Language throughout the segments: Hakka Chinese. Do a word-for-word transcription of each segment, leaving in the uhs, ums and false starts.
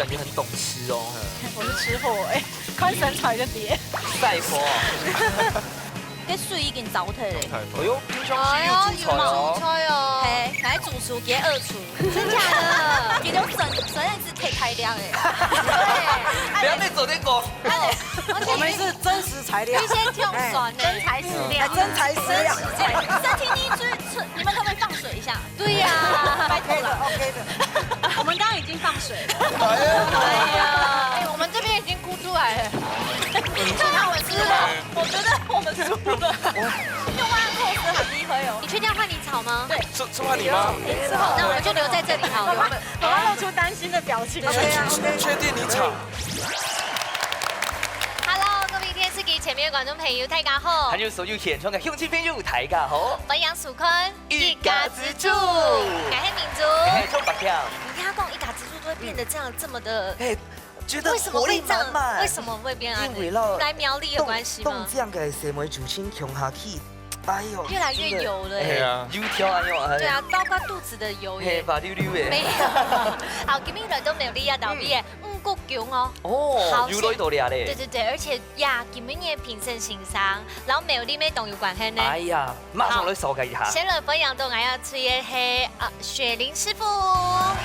感觉很懂吃哦。我是吃货哎，看身材就知。赛佛。这水已经燥忒了。哎呦，平常时有煮菜哦。有菜哦。嘿，还主厨给二厨。真假的？给我省省一只可以开掉哎。不要被昨天讲。我们是真实材料。一些跳船呢。真材实料。哎，真材实料。哎，这听听出出，你们可不可以放水一下？对呀，拜托了。OK 的，OK 的。我们刚刚已经放水了。哎呀，哎，我们这边已经哭出来了。就他们输了，我觉得我们输了。用万扣是很厉害哦。你确定要换你炒吗？对。是是换你吗？好，那我们就留在这里好了。我要露出担心的表情。对啊，确定你炒？Hello，各位电视机前面的观众朋友，大家好。还有所有现场的乡亲朋友，大家好。欢迎收看一家之煮。我是明珠。哎，做白讲。你听他讲一家之煮都会变得这样，这么的，哎，觉得活力满满。为什么会这样？为什么会变啊？因为咯，来苗栗的关系吗？冻这样个社会族群穷下去，哎呦，越来越油了。真的，哎，油条啊，哎呦，哎。对啊，包括肚子的油也。嘿，滑溜溜的。没有。好，今天来到苗栗啊，到底，嗯，五穀宫哦。哦，好，有落一道咧。对对对，而且呀，今年的评审先生，然后苗栗妹当有关系呢。哎呀，马上来紹介一下。先来分享到俺要吹的是啊，雪玲师傅。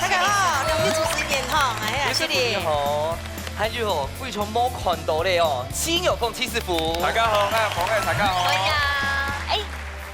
大家好，两位主持人哈，哎呀，雪玲。你好，还有哦，非常没看到的哦，金友凤七师傅。大家好，我是凤爱，大家好。哎呀，哎，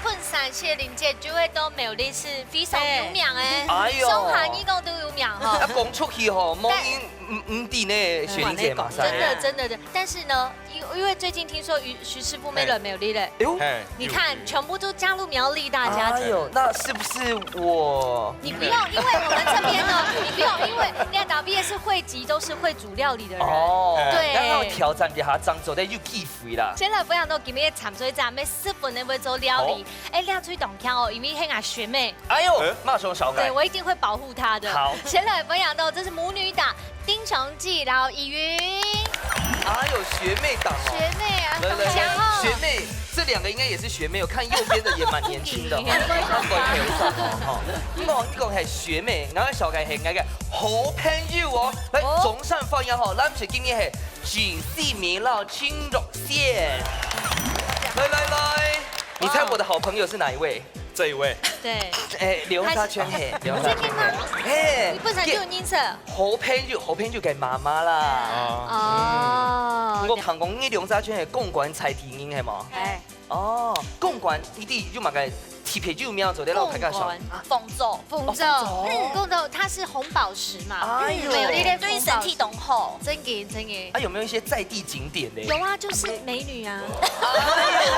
本身雪玲姐就会到苗栗是非常有名哎，哎呦，上海、义工都有名哈。那讲出去吼，毛音唔唔知呢，雪玲姐嘛，真的真的真的。但是呢，因因为最近听说徐徐师傅没人苗栗嘞。哎呦，你看，全部都加入苗栗大家庭。哎呦，那是不是我？你不用，因为我们这边呢，你不用，因为你看 W 是汇集都是会煮料理的人。哦，对，刚刚挑战一下漳州的有机会啦。先来分享到今日的参赛者，每四分的会做料理。哎，廖翠董强哦，因为很爱学妹。哎呦，马上上来。对，我一定会保护她的。好，先来分享到这是母女档。 丁雄记，然后依云。哎呦，学妹档哦。学妹啊，来来来，学妹，这两个应该也是学妹，我看右边的也蛮年轻的哈。不会说话。不会说话哈。你讲你讲系学妹，然后小改系那个好朋友哦。来，掌声欢迎哈，咱们是今天系 金喜米老青肉线。来来来，你猜我的好朋友是哪一位？这一位。对。哎，两沙圈嘿，两沙圈嘿。嘿，你本身就有认识。好朋友，好朋友个妈妈啦。哦。我听讲你两沙圈嘿，公馆才第一嘿嘛。哎。 哦，公馆一定有么个特别有名做得让大家想。凤爪，凤爪，嗯，凤爪，它是红宝石嘛，哎呦，对，有一点对身体当好。真的真的。啊，有没有一些在地景点呢？有啊，就是美女啊。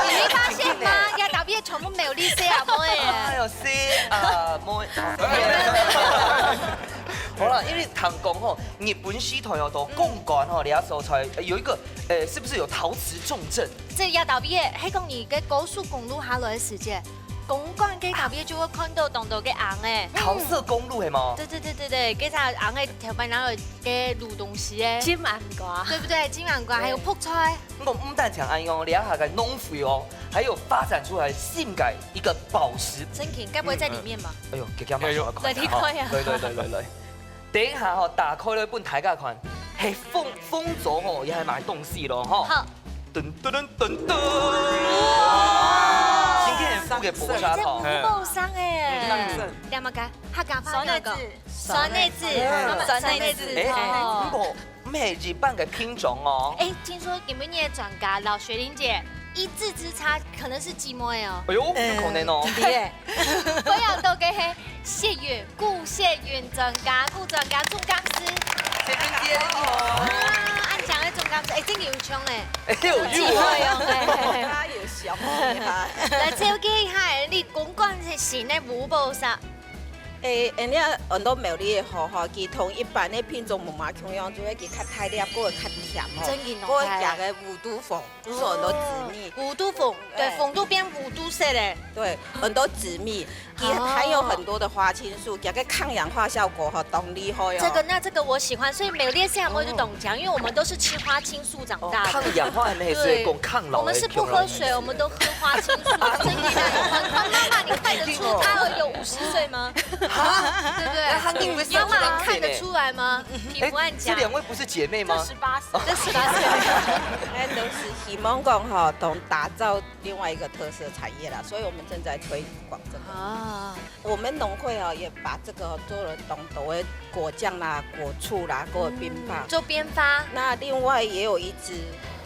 你没发现吗？呀，特别全部美丽是啊，妹。哎呦，是啊，妹。好了，因为听讲吼，日本时代哦，到公馆吼，你要所在有一个，呃，是不是有陶瓷重镇？ 这也特别个，迄讲你个高速公路下来个时节，公馆个特别就会看到当多个红个。桃色公路系嘛？对对对对对，个只红个头发，然后个绿东西个，金黄瓜，对不对？金黄瓜，还有覆菜。不过唔单淨安样，你下个农会哦，还有发展出来新个一个宝石。真品，该不会在里面吧？哎呦，给给妈说看。对，你看呀。对对对对对。 等一下吼，打开来分大家看，嘿，凤凤爪吼，也还买东西咯吼。好，噔噔噔噔噔，哇，今天很富个薄纱套，这五宝上哎，干么个？客家话叫个酸奶子，酸奶子，哎，不过 毋係一般个品種哦。哎，听说你们业专家老雪玲姐一字之差，可能是姊妹哦。哎呦，有可能哦。对，不要都给嘿，谢允，顾谢允专家，顾专家，总干事。谢允姐你好。啊，俺讲的总干事，哎，真的有穷哎。哎呦，有啊。姊妹哦，哎。他有小妹哈。来，这个哈，你公馆是新的五宝上。 诶，恁呢很多苗栗个荷花，佢同一般个品種無麼共樣，就係佢較大粒，過會較甜吼，真个哦。過會加个烏杜鳳，就係很多紫蜜。烏杜鳳，對，對。鳳都變烏杜色咧。對，很多紫蜜。佢還有很多的花青素，佢个抗氧化效果吼，當厲害哦。這個，那這個我喜歡，所以美麗新加坡就懂講，因為我們都是吃花青素長大的。抗氧化還沒事，對，講抗老的，我們是不喝水，我們都喝花青素。真的啊，你看，看媽媽，你看得出她有五十歲嗎？對不對？那她一定會，媽媽看得出來嗎？皮膚很假。哎，這兩位不是姐妹嗎？這十八歲，這十八歲。哎，都是希望講吼，同打造另外一個特色產業啦，所以我們正在推廣這個。啊，我們農會啊，也把這個做了當多的果醬啦、果醋啦、果冰棒。做冰棒。那另外也有一支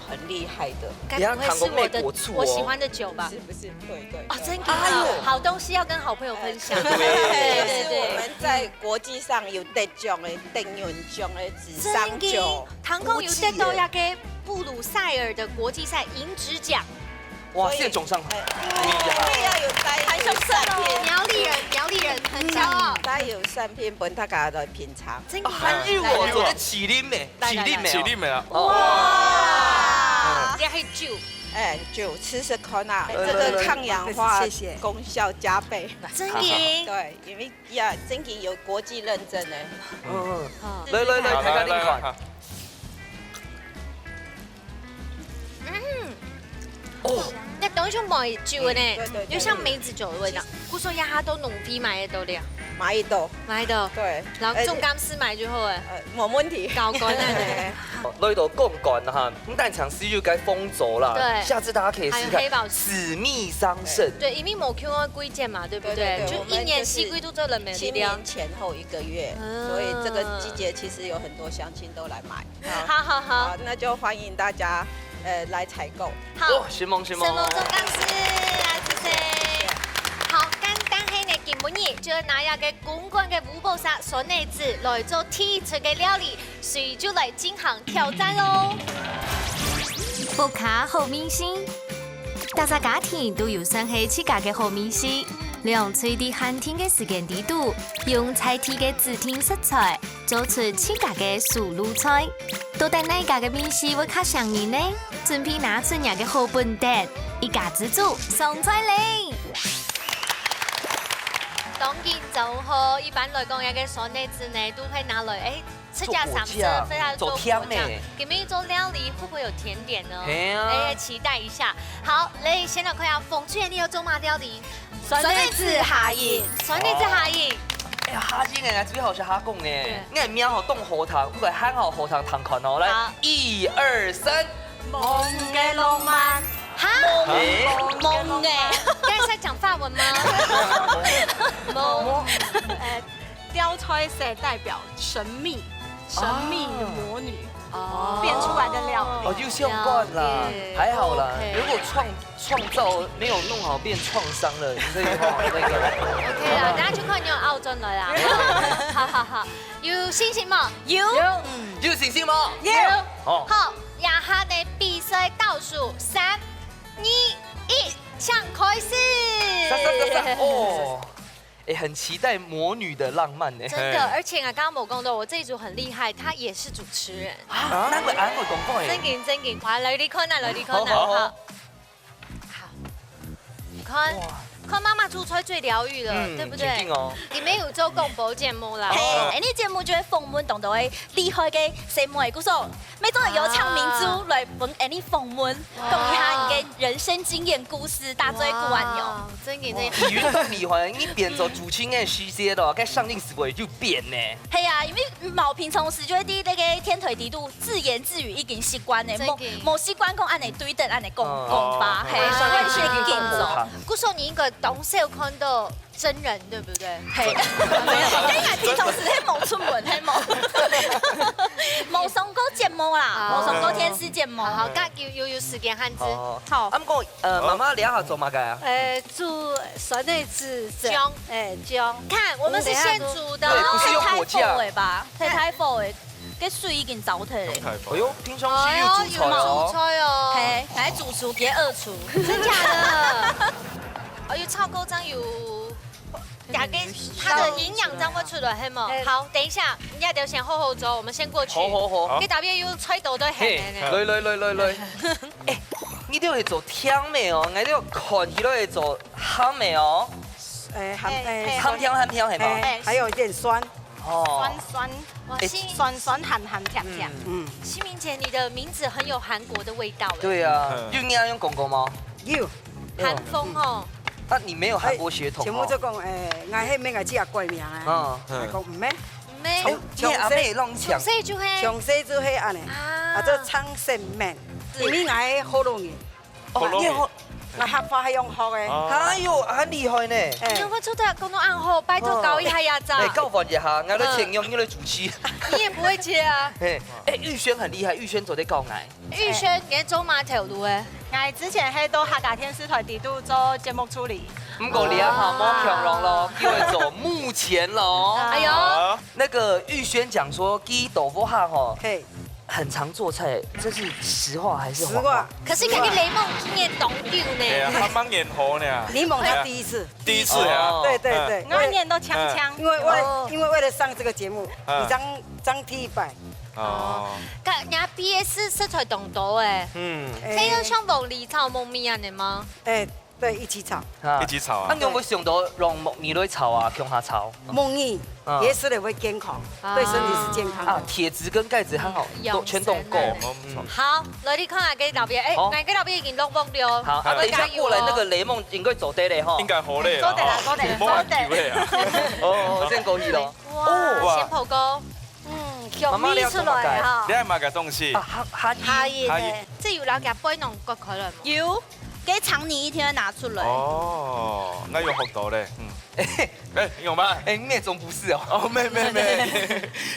很厲害的，該不會是我的，你要糖果妹果醋哦。我喜歡的酒吧？不是，不是，對，對，哦，對。真的啊，哎呦。好東西要跟好朋友分享。哎，對，對，對。就是我們在國際上有得獎的、得銀獎的紫砂酒。真的，糖果有得到那個布魯塞爾的國際賽銀質獎。 哇，所以，現場上，哎，厲害。所以要有帶，還有善品。苗栗人，苗栗人很驕傲。帶有善品分大家來品嚐。真的。啊，還有哦，做得試啉咩？試啉咩？試啉咩啊？哇！這係酒。哎，酒試試看啊，來，這個抗氧化，來，來，來，謝謝。功效加倍。真的。對，因為呀，真的有國際認證的。嗯，嗯。好，來，來，來，大家啉看。來，來，來。 嗯，哦，該當像梅酒个呢，嗯，對，對，對，又像梅子酒的味道。其實故所這下都農會買得到了。買得到。買得到。對。然後總幹事買就好了。呃，無問題。交關了呢。來到講講哈，毋單淨係有該紅棗啦，對。下次大家可以試試看，還有黑寶石。紫蜜桑葚。對，因為無共樣个季節嘛，對不對？對，對，對，就一年四季都做得買得到。我們就是清明前後一個月，嗯。所以這個季節其實有很多鄉親都來買。 好，好，好。好，那就歡迎大家，呃，來採購。好。哇，承蒙，承蒙。承蒙總幹事，來，謝謝。好，簡單係呢，今晡日就拿這個公館个五寶沙酸奶子來做第一出个料理，所以就來進行挑戰囉。屋下好味緒，大家家庭都有算係自家个好味緒，兩隊在限定个時間裡肚，用在地个指定食材， 做出自家个手路菜。到底哪家个味緒會較餳人呢？準備拿出若个好本事，一家之煮上菜咧！當然就好，一般來講，這個酸奶子呢，都會拿來，哎，自家上色，做果醬，分佢做果醬。做甜的。今晡日做料理，會不會有甜點呢？係啊。哎，期待一下。好，來，先來看一下，鳳翠，你有做麼个料理？ 酸奶子蝦仁。酸奶子蝦仁。哎呀，蝦仁哎，最好係蝦公呢。對。你个名吼當好聽，你个喊好好聽聽看哦。來，好。一二三。夢个浪漫。哈？哎。夢个。剛才講法文嗎？夢。夢。呃，吊菜色代表神秘，神秘的魔女。 哦。變出來的料理。哦，有相關啦，了解。還好啦。OK。如果創，創造沒有弄好，變創傷了，所以吼，那個。OK啦，等下去看你有澳洲來啦。好好好，有信心嗎？有。有。嗯。有信心嗎？有。哦。好，這下个比賽倒數三、二、一，請開始。三三三三，哦。 欸，很期待魔女的浪漫呢。真的，嘿。而且啊，剛剛我講到，我這一組很厲害，她也是主持人。啊，難怪恁會講話欸。正經，正經，快來你看啊，來你看啊，好，好，好。好。好。你看，哇。看媽媽煮菜最療癒了，嗯，對不對？一定哦。你沒有做廣播節目啦。嘿，哦。欸，你節目就會訪問當多个厲害个細妹，故所 每週有請明珠來分𠊎俚訪問，哇。講一下你个人生經驗故事，大嘴鼓恁樣。哇，正經，正經。哦，語音當厲害，你變做主持人个時節咯，該聲音係毋係就變呢？係啊，因為無平常時就會在那個電台底肚自言自語已經習慣呢，無，正經。無習慣講恁樣對等恁樣講，哦。講法，嘿，哦。所以係緊張。故所你應該當少看到 真人，對不對？嘿，跟你講，平常時係無出門，係無？無上過節目啦，啊。無上過電視節目。好，好，該有，有，有時間限制。好，好。好。啊，毋過，呃，好。媽媽這下做麼个啊？呃，煮酸奶子醬。醬。欸，醬。看，我們是現煮的哦。對，不是用果醬。太火了吧？太，太火了。 該水已經燥忒了。用太火。哎喲，平常時有煮菜哦。哎喲，有煮菜哦。嘿，來主廚兼二廚。真假的？哎喲，炒高湯有，大概它的營養正會出來，係無？哎。好，等一下，你愛先好好做，我們先過去。好，好，好。你特別有菜刀都很嘿，難呢。來，來，來，來，來。欸，你兜係做甜个哦，𠊎兜看起來係做鹹个哦。哎，鹹，哎，哎，鹹甜鹹甜，係無？哎，還有一點酸。哦。酸酸，哇，欸，心，酸酸鹹鹹甜甜。嗯。嗯。心明姐，你的名字很有韓國的味道欸。對啊，嗯。有人用講過嗎？有。韓風哦。啊，你沒有韓國血統哦。哎，全部就講，哎，𠊎係毋係𠊎自家改名啊？嗯。𠊎講，毋係。毋係。哎，你阿妹攏講。從細就係。從細就係恁呢。啊。啊，這長生面，因為𠊎係學老人。 哦，你好，𠊎客話係用學个。哦。哎喲，很厲害呢。哎。你會出得講到恁好，拜託教一下呀，咋？哎，教我一下，𠊎來請用，你來主持。你也不會接啊。哎，哎，玉軒很厲害，玉軒做得教𠊎。玉軒，你做麼个頭路欸？𠊎之前係到客家電視台底肚做節目助理。毋過你啊，哈，無強項咯，叫佢做幕前咯。哎喲。那個玉軒講說，佢到屋下吼，嘿。 很常做菜，這是實話還是謊話？實話。可是感覺檸檬今年當久呢。對啊，還蠻年好呢。檸檬他第一次。第一次啊。哦。對，對，對。嗯。𠊎年都強強。因為為了，哦。因為為了上這個節目，嗯。你張，張第一擺。哦。看人家B S食材當多欸。嗯。哎。這有像黃梨炒木耳恁呢嗎？哎， 對，一起炒。啊。一起炒啊。啊，你有無想到用木耳來炒啊，共下炒？木耳，嗯。也是會健康，啊。對身體是健康的。啊，鐵質跟鈣質很好，嗯，都全都夠。養生啊。嗯。好，來，你看啊，該老邊，哎，好。該老邊已經落鑊了。好，啊，等一下過來那個檸檬應該做得了哈。應該好了啦。做得了，做得了，莫恁久了啊。做得了。哦，哦，先過去咯。哇，哦。哇。鮮蘋果。 嗯，媽媽，你要做麼个？香味出來哈。你愛買个東西？啊，哈，哈，哈，哈，哈。這有老家背囊割開來無？有，該長泥一定愛拿出來。哦，那有好多嘞，嗯。哎，有嗎？哎，你也總不是哦。哦，沒，沒，沒。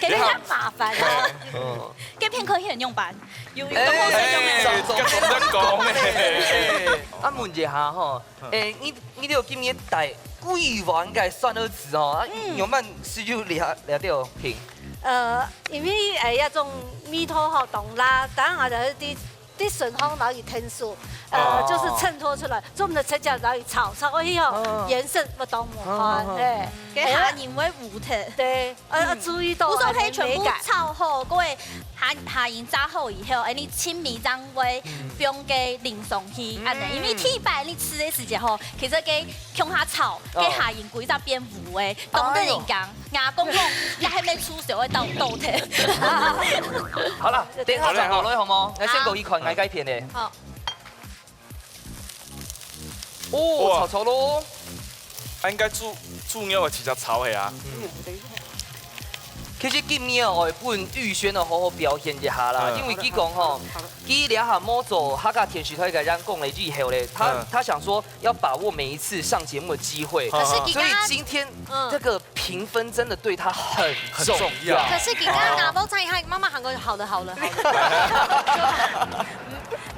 給人家麻煩哦。嗯。該片刻很用板，有，有个好勢用的。哎，總，總，總在講哎。啊，問一下吼，嗯。哎，你，你有今年帶幾碗个酸辣子哦？啊，嗯。有沒有試就了，了掉品？ 呃，因為，呃，這種味道吼，當辣，當然就係在，在身上然後去添手，呃，哦。就是襯托出來，做毋得直接然後去炒，炒過去吼，哦。顏色會當無看，哦。嘿。該下人會烏忒。對，呃，嗯。注意到啊，不是說黑全部美感。炒好，各位，下，下人炸好以後，哎，你清米這樣會，嗯。放个淋上去，嗯。恁呢，因為第一擺你食个時節吼，其實該共下炒，哦。該下人歸隻變烏个，當得人講。 阿公公，你還沒出手，會到倒退。好了，等一下轉過來好無？來，先過去看𠊎該片的。好。哦，哇。炒炒咯。啊，應該豬，豬肉个直接炒个啊。嗯。其實今日哦，分玉軒哦好好表現一下啦，嗯。因為佢講吼，佢這下無做客家電視台个人講了以後咧，他，嗯。他想說 要把握每一次上節目的機會。可是佢剛剛，所以今天，嗯。這個評分真的對他很重要。很重要。可是佢剛剛拿包菜，他媽媽喊過，好了，好了，好了。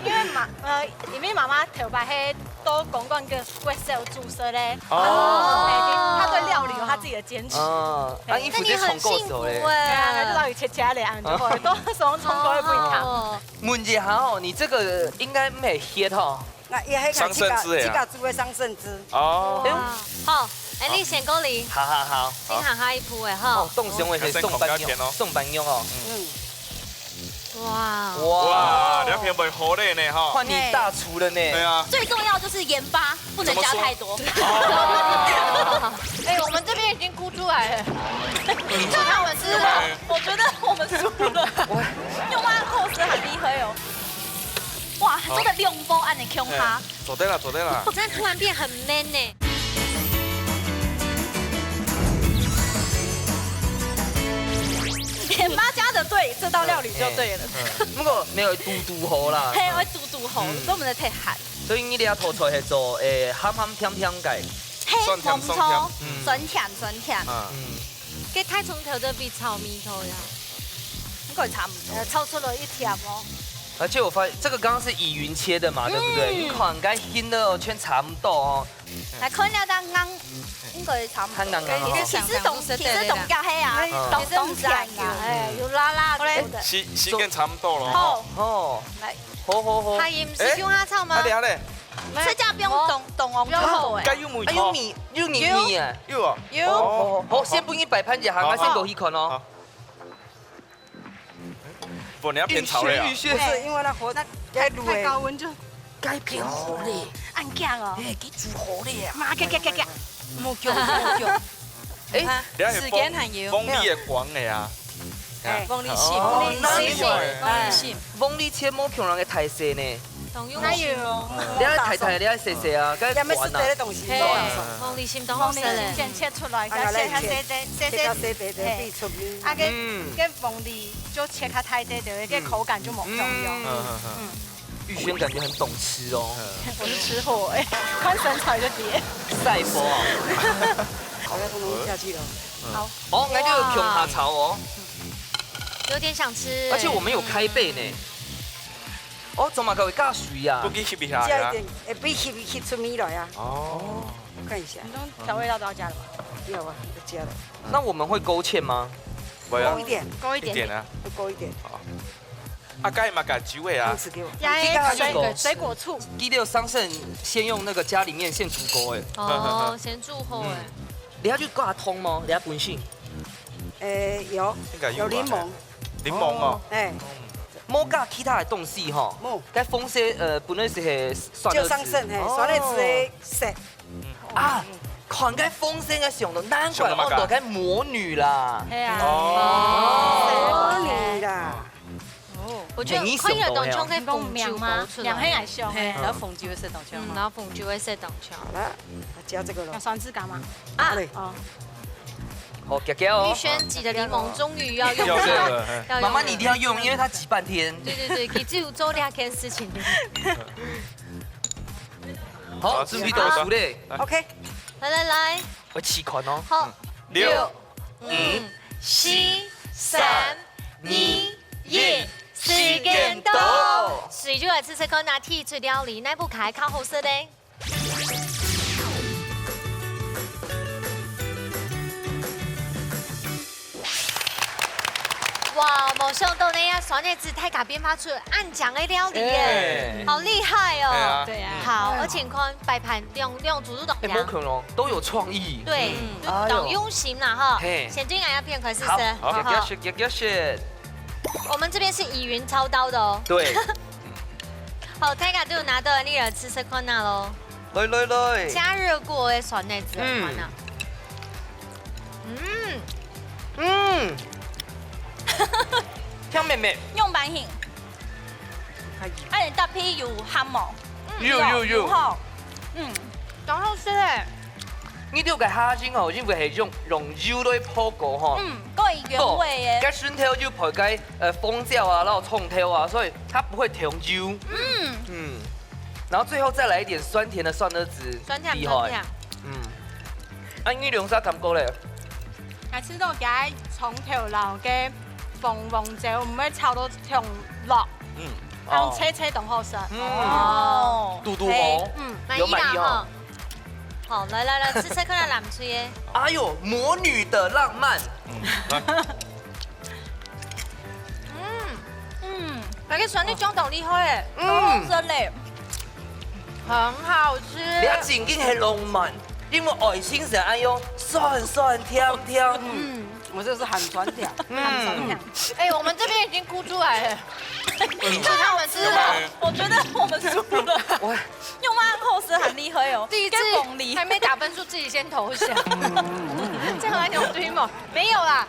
因為媽，呃，因為媽媽頭擺係做公館个國小主食咧，哦。然後他對料理有他自己的堅持。哦，啊，你負責唱歌手咧。那你很幸福欸。對啊，他就到底切切咧，恁樣就好，都手上唱歌會不會燙？哦。問一下哦，你這個應該毋係蠍吼？ 𠊎也係自家，上腎子个啊。自家煮个上腎子。哦。哇，好，哎，你先過來。好，好，好。先行下一步哎，哈。哦，凍上个係宋板肉，先看該片哦。宋板肉哦。嗯。哇。哇。哇，這片會好咧呢，哈。換你大廚了呢。對啊。最重要就是鹽巴，不能加太多。怎麼說？哦。哎，我們這邊已經哭出來了。你看我們吃的，我覺得我們輸了。哇。用它的扣子很厲害哦。 哇，做得兩包恁樣共下。哎，做得啦，做得啦。這突然變很man呢。甜媽家的對，這道料理就對了。嗯，嗯。不過你愛堵堵好啦。嘿，愛堵堵好，嗯。所以毋得忒鹹。所以你這道菜係做，誒，鹹鹹甜甜个。嘿，酸甜酸甜。無錯，嗯。酸甜酸甜。嗯。嗯。該大蔥頭就比炒米湯呀。應該差不多。呃，炒出來一甜哦。 而且我發現這個剛剛是以雲切的嘛，對不對？嗯。你看，該形狀哦，全差不多哦。來看一下，這樣，應該差不多。還硬硬哦。其實當，其實當加黑啊，嗯。當，當甜啊，哎，有辣辣的。好嘞。時，時間差不多了哈。好。哦。來。好，好，好。還有，係用下炒嗎？哎，好嘞，好嘞。這家不用動，動哦，不用動。該有味道。哎，有味，有味，有味啊。有啊。有。哦，好，好，好，先分你擺盤一下，好。𠊎先過去看哦。好。 不，你要偏炒了呀。玉軒，玉軒。不是，因為那火太，太高溫就。該偏好咧。恁強哦。哎，佢煮好咧啊。媽，強，強，強，強。無腳，無腳。哎，你看，你還有時間還有。鳳梨个光个啊。哎。鳳梨心，哦，鳳梨心，那厲害。鳳梨心。鳳梨切無共樣个大細呢。當然有。你愛大大，你愛細細啊，該也毋係光啊。食个東西，嘿，無辦法。鳳梨心當好食嘞。鳳梨心先切出來，啊，拿來切，切，切到細細細，嘿。比出味。啊，該，嗯。該鳳梨就切較大細，對，該口感就無共樣。嗯。嗯，嗯，嗯。嗯。 玉軒感覺很懂吃哦。我是吃貨哎，看身材就知。賽博啊。好，要通通下去了。好。哦，那就有恐怕潮哦。有點想吃。而且我們有開背呢。哦，怎麼搞會加水呀？不給吸一下呀？加一點，哎，不給吸，吸出味來啊。哦。我看一下。你剛調味料都要加了嗎？要啊，都加了。那我們會勾芡嗎？不要。勾一點。勾一點。一點啊。就勾一點。好。 啊，該嘛加酒个啊。湯匙給我。呀，這個還有水，水果醋。記得上次先用那個家裡麵現煮過哎。哦，先煮好哎。嗯。你要去加湯嗎？你要本身。誒，有，應該有吧。有檸檬。檸檬哦。哎。無加其他的東西吼。無。該紅色，呃，本來係係酸辣子。就上色，嘿，哦。酸辣子的色。 啊，看該紅色个想到，難怪想到麼个？哦，該魔女啦。係啊。哦。魔女啦。哦。我覺得看起來當像該紅酒包出來。講名嗎？名很難想，嘿，然後紅酒的色當像。嗯，然後紅酒的色當像。好了，要加這個了。要酸質感嗎？啊。對。哦。好，姐姐哦。玉軒擠的檸檬終於要用上，要用了。要用了。媽媽，你一定要用，因為它擠半天。對對對，佢只有做這件事情。 好，好，準備倒數咧。OK。來來來。我試看哦。好，嗯。六、六、五、五、四、三、三、二、二、一，時間到。時間到。水就來試試看啊，第一出料理，哪部開較好食咧？ 哇，無想到呢，酸辣子大家變化出恁靚个料理耶，哎。好厲害哦！對啊。對啊。好，而且看擺盤兩，兩組都當靚。哎，無可能，都有創意。對，嗯。都當用心啦哈。哎喲。嘿。先對𠊎這片開始食，好，好，好。好。我們這邊是以雲操刀的哦。對。好，大家都有拿到，你來試試看啊咯。 來，來，來。加熱過的酸辣子，嗯。看啊。嗯。嗯。香綿綿。用蠻香。哎。哎，搭配有鹹哦。嗯。有，有，有。有吼。嗯。當好食欸。你這個蝦仁哦，因為係用，用油來烰過吼。嗯，過有原味耶。該蒜頭就烰該，呃，紅椒啊，然後蔥頭啊，所以它不會忒油。嗯。嗯。 然後最後再來一點酸甜的蒜頭子，酸甜，厲害。酸甜。嗯。啊，你兩儕感覺咧？𠊎試著佢个蔥頭摎个紅紅椒毋會炒到忒落，嗯。當脆脆當好食。哦。哦。堵堵無？嘿。嗯。有滿意哦。滿意啦吼。好，來來來，試試看藍隊个。哎喲，魔女的浪漫。嗯，來。 嗯，嗯，該个酸辣醬當厲害欸，嗯。當好食咧。很好吃。你正經係浪漫，因為愛情係愛用酸酸甜甜。嗯，我這是很酸甜，嗯。很酸甜。欸，我們這邊已經哭出來了。就他們吃了。我覺得我們輸了。我用飯好食很厲害哦，第一次跟鳳梨。還沒打分數，自己先投降。這樣還有對嗎？沒有啦。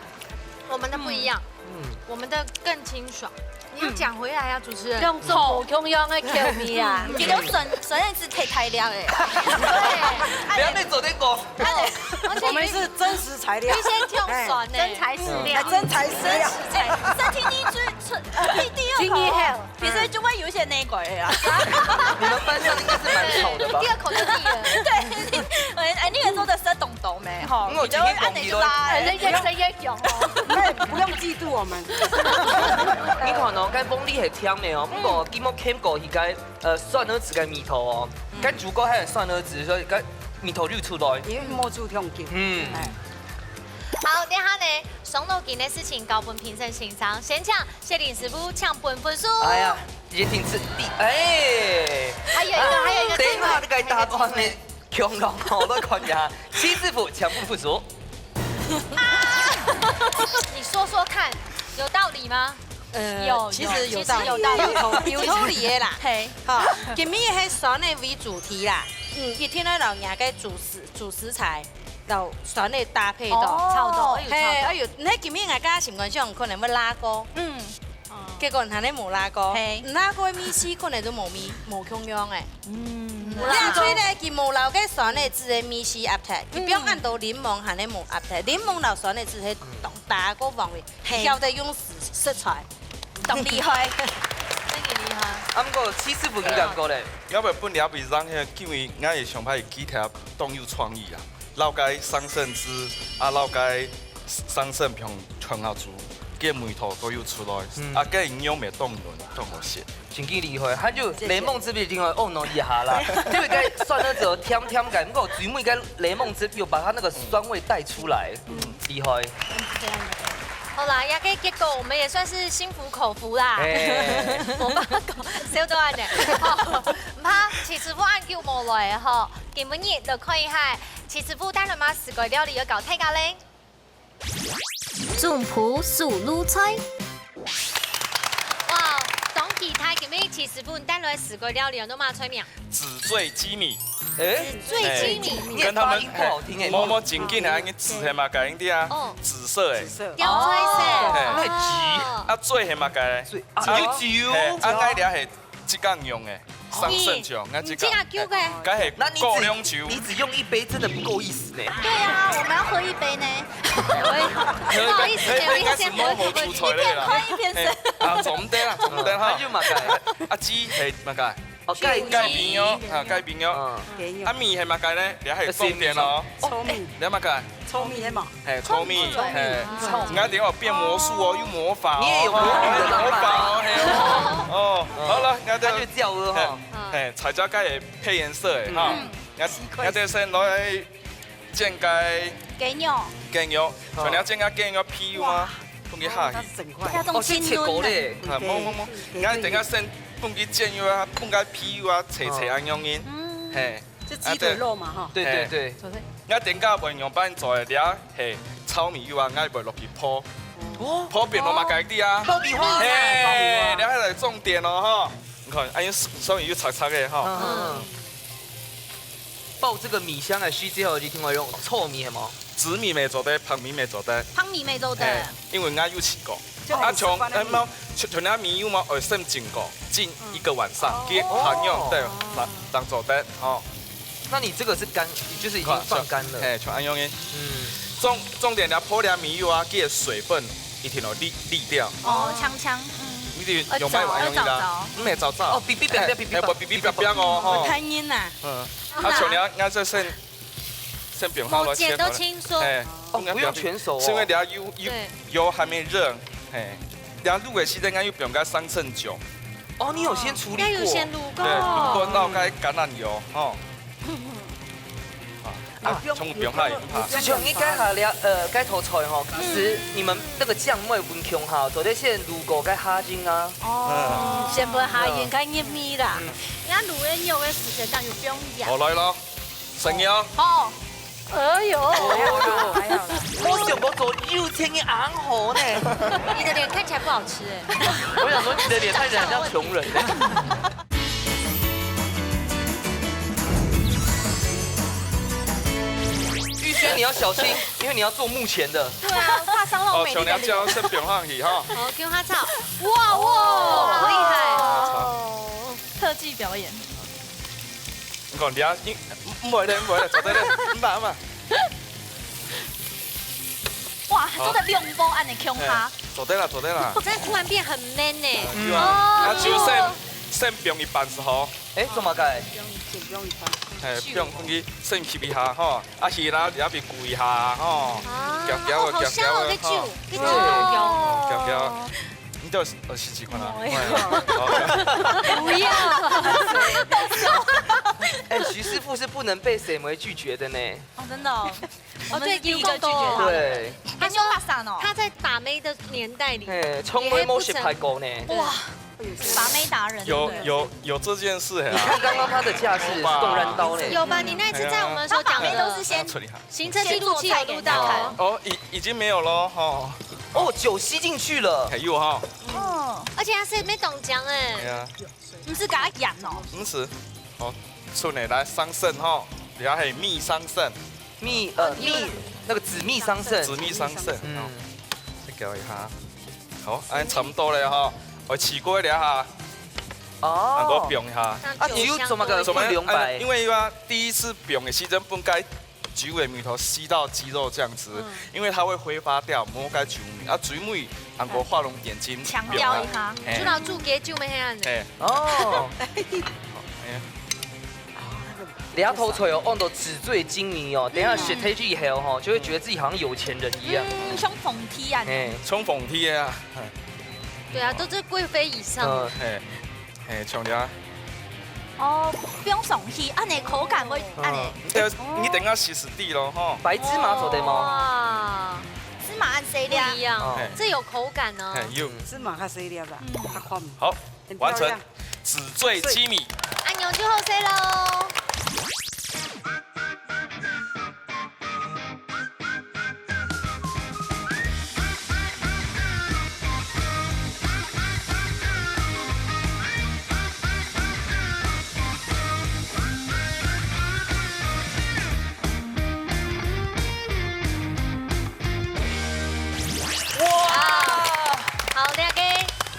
我們的不一樣，嗯。我們的更清爽。你要講回來啊，主持人。用做無共樣的口味啊。嗯。你都酸，酸的是太大量欸。對。不要被昨天講。而且我們是真實材料。有一些挑酸欸。哎，真材實料。哎，真材實料。哎，三天一次，呃，一定要好。今天還有 其實就會有一些內鬼的啦。你們班上應該是蠻吵的吧？第二口就膩了。對，你，哎，哎，你也做得是懂懂沒？吼，嗯，我今天懂你就會，哎，那個聲音有哦。那不用嫉妒我們。你看哦，該鳳梨係甜个哦，不過經過牽過去該，呃，酸辣子个味道哦，嗯。該豬骨還有酸辣子，所以該味道又出來。因為摸出痛苦。嗯。哎。好，等下呢，傷腦筋的事情交分評審欣賞，先請 謝林師傅請分分數。哎呀，一定是第，哎。還有一個，還有一個，等一下，你該答案呢？強強，我來看一下，七師傅請分分數。啊！你說說看，有道理嗎？呃，有，其實有道理，有，其實有道理。有道理，有道理的啦。嘿。哈，今日係酸的為主題啦。嗯，一定愛摎若个主食、主食材，摎酸个搭配到。哦，炒到，哎喲，嘿，炒到。哎喲，你看今日𠊎个心肝想可能會辣過，嗯，結果還係無辣過，嘿。毋辣過个味緒可能就無味、無共樣誒。嗯，無辣過。這樣所以呢，佢無摎个酸个汁个味緒壓忒，佢放恁多檸檬還係無壓忒，檸檬摎酸个汁係當搭个方位，嘿。曉得用食、食材。 當厲害。真个厲害。啊，毋過徐師傅，你感覺咧？𠊎會分兩位讓，因為𠊎个想法佢其實當有創意啊，摎該生腎汁啊，摎該生腎紅、紅棗，該味道都有出來，嗯。啊，該營養也當軟，當好食。真个厲害，還有檸檬汁一定要哦弄一下啦，因為該酸个時候甜甜个，毋過最尾該檸檬汁又把它那個酸味帶出來，嗯，厲害。 好啦，這個結果我們也算是心服口服啦。哎。無辦法講，笑到恁樣。好，毋怕，徐師傅恁久無來吼，今晡日來看一下，徐師傅帶來麼个四季料理愛教大家咧。總舖手路菜。哇，當期待今晡日徐師傅帶來四季料理有麼个菜名？ 紙醉雞米。哎，紙醉雞米。哎，你的發音不好聽哎。無，無，正經个，你紙係麼个，你知啊？哦。紫色个。紫色。吊菜色。哦。哎。那雞。啊，醉係麼个咧？醉，啊，酒。哎，啊，𠊎這係自家用个，生腎酒，𠊎自家。你自家用个？該係高粱酒。那你只，你只用一杯，真的不夠意思呢。對啊，我們要喝一杯呢。不好意思，哎，哎，有一些，應該係無好出菜个啦。一片快一片深。哎，啊，做毋得啦，做毋得哈。那就麼个？啊，雞係麼个？ 哦，雞，雞皮肉，啊，雞皮肉。嗯。雞肉。啊，米係麼个呢？這係重點哦。糙米。這麼个？糙米係無？嘿，糙米，糙米。嘿。糙米。你看等下變魔術哦，又魔法哦。你也有魔女的浪漫。魔法哦，嘿哦。哦，好了，你看這，那就叫了哈。嘿，嘿，彩椒該也配顏色哎，哈。嗯。你看，你看這先來 煎該雞肉。雞肉，好。像你煎該雞肉皮有嗎？哇。放佢下去。哦，它是整塊。要用哦，是切塊咧。啊，無，無，無，你等下先放佢煎肉啊，放該皮肉啊，切切恁樣仔。嗯。嘿。這雞腿肉嘛，哈。啊，對。對，對，對。嘿。你等下會用粄做个，這係糙米油啊，𠊎會落去烰。哦。烰變到麼个个啊？爆米花。嘿，爆米花。這係重點哦，哈。你看，哎，所以又赤赤个哈。嗯，嗯，嗯。 爆這個米香个時節吼，一定愛用糙米係無？紫米乜做得，白米乜做得。白米乜做得。嘿，因為𠊎有試過。就很，啊，像，習慣个米。哎，無，像，像該米油嘛，愛先浸過，浸一個晚上，嗯。佢還用，哦。對，當，當做得，吼。那你這個是乾，就是已經放乾了。嘿，像恁樣个。嗯。重，重點，你烰這米油啊，佢个水分一定要瀝，瀝掉。哦，嗆嗆，嗯。你就用白米用个啦，呃，燥燥。毋係燥燥。哦，嗶嗶啪啪，嘿，嗶嗶啪啪。嘿，無嗶嗶啪啪哦，吼。有太硬啦。嗯。 啊，像你啊，𠊎這先，先放下來，無剪都清楚。先放下來。嘿，哦，不用全熟哦。係因為你啊，油，油，對。油還沒熱，嘿，你啊，滷个時間，𠊎又放該生抽醬。哦，你有先處理過。哦，應該有先滷過。對，滷過，滷該橄欖油，吼。啊，啊，全部放下去，毋怕。就像你該下了，呃，該道菜吼，其實你們那個醬味分共下，做得先滷過該蝦仁啊。哦，嗯。先分蝦仁，該入味啦。嗯。 人家滷个肉个時間，當然有不一樣。好，來咯，生肉。好。哎喲。哎喲，還好啦。我想不到有錢人恁好呢。你的臉看起來不好吃哎。我想說你的臉看起來很像窮人呢。玉軒，你要小心，因為你要做幕前的。對啊，怕傷到我美麗的臉。哦，像你要叫他先放下去哈。好，給他炒。哇，哇，好厲害。哦。 特技表演。你看，你啊，你，毋，毋會咧，毋會咧，做得咧，毋怕，毋怕。哇，做得兩步恁樣共下。嘿，做得啦，做得啦。這突然變很man呢。嗯，對啊，哦。啊，就先，先放一半就好。哎，做麼个？嘿，放去先吸一下吼，啊，魚啦，也愛顧一下吼。啊，攪攪啊，哦，好香哦，攪攪啊，這酒，吼。這酒好香。哦，攪攪啊。 你叫我試試看啊。不要。不要。哎，徐師傅是不能被誰拒絕的呢。哦，真的哦。哦，對，我們是第一個拒絕他的。對。他說，他說他在把妹的年代裡，嘿，從來沒有失敗過呢。哇，把妹達人，有，對。有，有這件事啊。你看剛剛他的架勢是動彈刀呢。有吧？你那次在我們的時候講的，他把妹都是先，啊，處理好。 行車記錄器有錄到哦。哦，已，已經沒有了吼。哦，酒吸進去了。還有哈。哦，而且他是沒懂講哎。對啊。毋係給他演哦。毋係，好。出來，來，桑葚吼，這係蜜桑葚，蜜呃蜜那个紫蜜桑葚，紫蜜桑葚，嗯哦，再攪一下。好，恁差不多了吼，我試過了哈，能夠哦，放一下。啊酒做麼个怎麼樣？不留白哎，因為啊，第一次放的時陣，本該酒的味道吸到雞肉這樣子，因為它會揮發掉，無該酒味啊，酒味能夠畫龍點睛，強調一下，嘿就拿煮雞酒咩樣子。哎，哦，哎，你要偷吹哦，用到纸醉金迷哦，等一下雪退去以后哈，就会觉得自己好像有钱人一样，嗯，像皇帝啊。哎，衝捧天啊，对啊，都是贵妃以上。嗯，哎，哎，像你啊，哦，不用送去，恁呢口感会恁呢。你等你等下試試地咯吼，白芝麻做得吗？哇，芝麻按谁不一的？样，哦哎这有口感呢。哎，有芝麻較細粒啦，較寬。好，很漂亮完成，纸醉金迷。阿牛就好势喽。哇！好，两个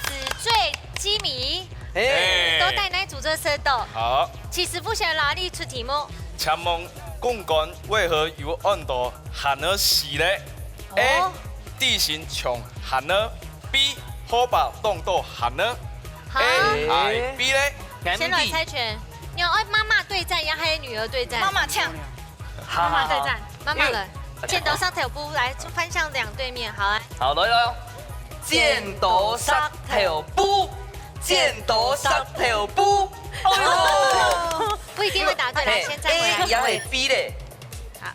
纸醉金迷，哎，都带来煮做食到。好，其实不想哪里出题目，請問公館為何有恁多蜆仔死咧？A，哦地形像蜆仔；B，河壩當多蜆仔。好， A，I，B咧？先来猜拳。你要哎，妈妈对战，也还有女儿对战。妈妈抢，好好好，妈妈对战，妈妈来，剪刀石头布来，就翻向两对面，好啊。好来了，剪刀石头布，剪刀石头布，哎呦，不一定会答对，来，先猜回，A 来。也会B咧，好，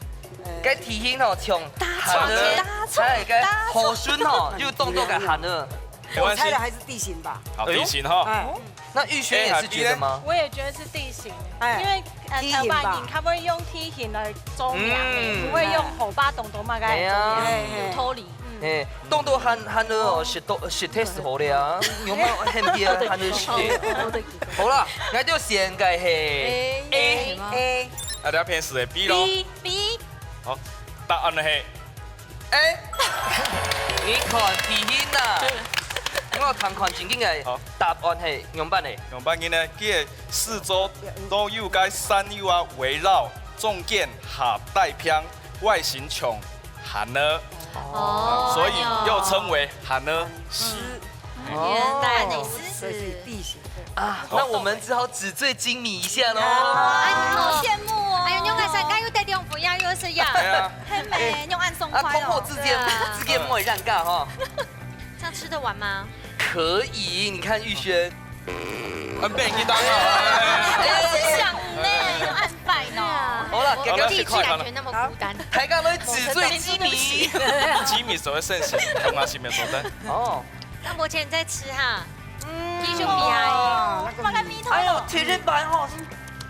該地形吼，像蜆仔，大错哎，該河脣吼，又當多个蜆仔。沒關係，我猜的还是地形吧。好，哎呦地形哈。哎，那玉軒也是覺得嗎？我也觉得是地形，哎因为呃地形吧頭擺人較會用地形來做名嗯的，不會用河壩東東嘛該哎呀做名，哎有道理。嗯，哎，當多蜆蜆仔哦，食到食忒死好了啊，有沒有很多蜆仔食忒？好啦，𠊎兜選个係 A A。 A，啊，這片是 B咯。 B B，好，答案係哎，你看地形啦，我看看正經个好答案係仰般个？仰般个呢？佢个四周都有个山丘啊圍繞，中間下大片，外形像蜆仔，哦所以又稱為蜆仔。答案是所以是地形。啊，那我們只好紙醉金迷一下嘍。哎呦好羡慕哦。哎呀，用个三个又得两分呀，又是呀。哎呀，很美，用暗送啊，快哦。通過之間之間莫會尷尬哈。这样吃得完吗？可以，你看玉軒，很被你打扰。想呢，用暗拜呢。好了，我剛剛是快第一次感觉那么孤单。大家都紙醉金迷。金迷所謂盛行，同阿西没说的。哦，那目前在吃哈，嗯弟兄比啊，哇，那个那个蜜桃。哎呦，甜甜白哈，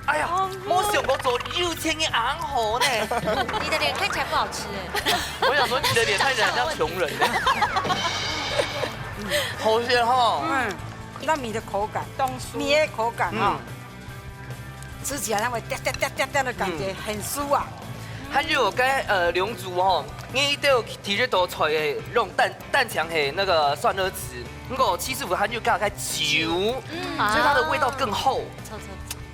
哎呀，我想我做有錢人恁好呢。你的脸看起来不好吃哎。我想說你的臉看起來很像窮人呢。好吃哈，嗯，那米的口感，當酥。米的口感哈嗯，，吃起来它会掉掉掉掉掉的感觉，很酥啊。還有該呃龍族吼，你都提這道菜个用蛋蛋醬係那個蒜頭子，不過其實還有加該酒，啊所以它的味道更厚，臭臭。